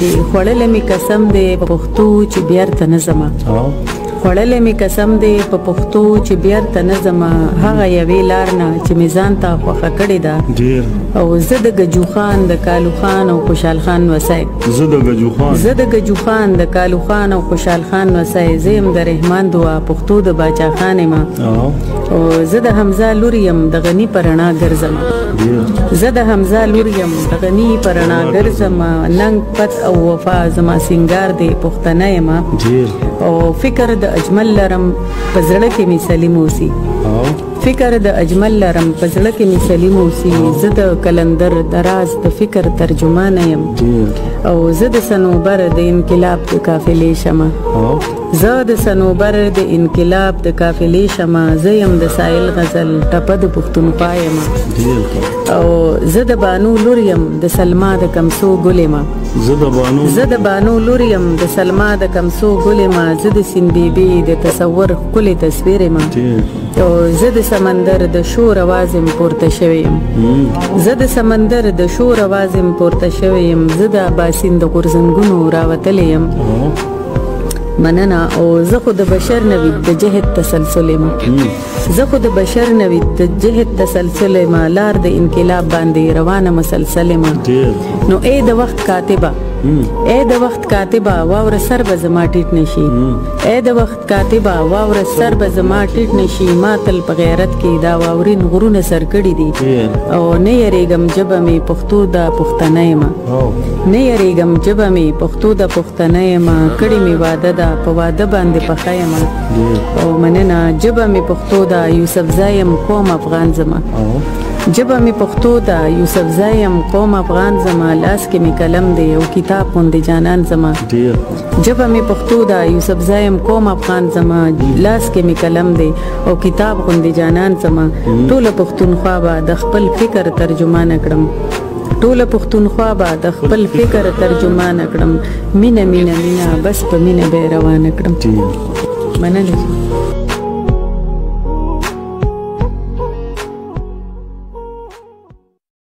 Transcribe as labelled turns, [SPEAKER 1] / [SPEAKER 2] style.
[SPEAKER 1] دی، خوړلې مې قسم دی په پښتو چې بیرته نه ځمه. خوړلې مې قسم دی په پښتو چې بیرته نه ځمه، هغه یوې لار نه چې مې ځان ته خوښه کړې ده. او زه د ګجو خان د کالو خان او خوشحال خان وسای،
[SPEAKER 2] زه د ګجو خان،
[SPEAKER 1] زه د ګجو خان د کالو خان او خوشحال خان وسای، زه یم د رحمان دعا پښتو د باچا خان یم. او زه د حمزه لور یم د غني په رڼا ګرځم، زه د حمزه لور یم د غني په رڼا ګرځم، ننګ پت او وفا زما سنگار دی پښتنه یم. او فکر د اجمل لرم په زړه کې مې سلیم اوسي، فکر د اجمل لرم په زړه کې مې سلیم اوسي، زه د کلندر د راز د فکر ترجمانه یم. او زه د صنوبر د انقلاب د قافلې شمه، زه د صنوبر د انقلاب د قافلې شمه، زه یم د ساحل غزل ټپه د پښتونخوا یم. او زه د بانو لور یم د سلما د کمسو ګل یم، زه د بانو لور یم د سلما د کمسو ګل یم، زه د سیند بیبي د تصور ښکلې تصویر یم. او زه د سمندر د شور اواز یم پورته شوی یم، زه د سمندر د شور اواز یم پورته شوی یم، زه د اباسین د غورځنګونو راوتلی یم. مننه. او زه خو د بشر نوید د جهد تسلسل یم، زه خو د بشر نوید د جهد تسلسل یم، لار د انقلاب باندې روانه مسلسل یم. نو ای د وخت کاتبه، ای د وخت کاتبه واوره سر به زما ټیټ نشي، ای د وخت کاتبه واوره سر به زما ټیټ نشي، ما تل په غیرت کې دا واورین غرونه سر کړي دي. او نه یریږم ژبه مې پښتو ده پښتنه یم، نه یریږم ژبه مې پښتو ده پښتنه یم، کړې مې واده ده په واده باندې پخه یم. او مننه. ژبه مې پښتو ده یوسفزی یم قوم افغان زما، ژبه مې پښتو ده یوسفزی یم قوم افغان زما، لاس کې مې قلم دی او کتاب غوندې جانان زما. ژبه مې پښتو ده یوسفزی یم قوم افغان زما، لاس کې مې قلم دی او کتاب غوندې جانان زما، ټوله پښتونخوا به د خپل فکر ترجمانه کړم، ټوله پښتونخوا به د خپل فکر ترجمانه کړم، مینه مینه مینه بس په مینه به روانه کړم. مننه.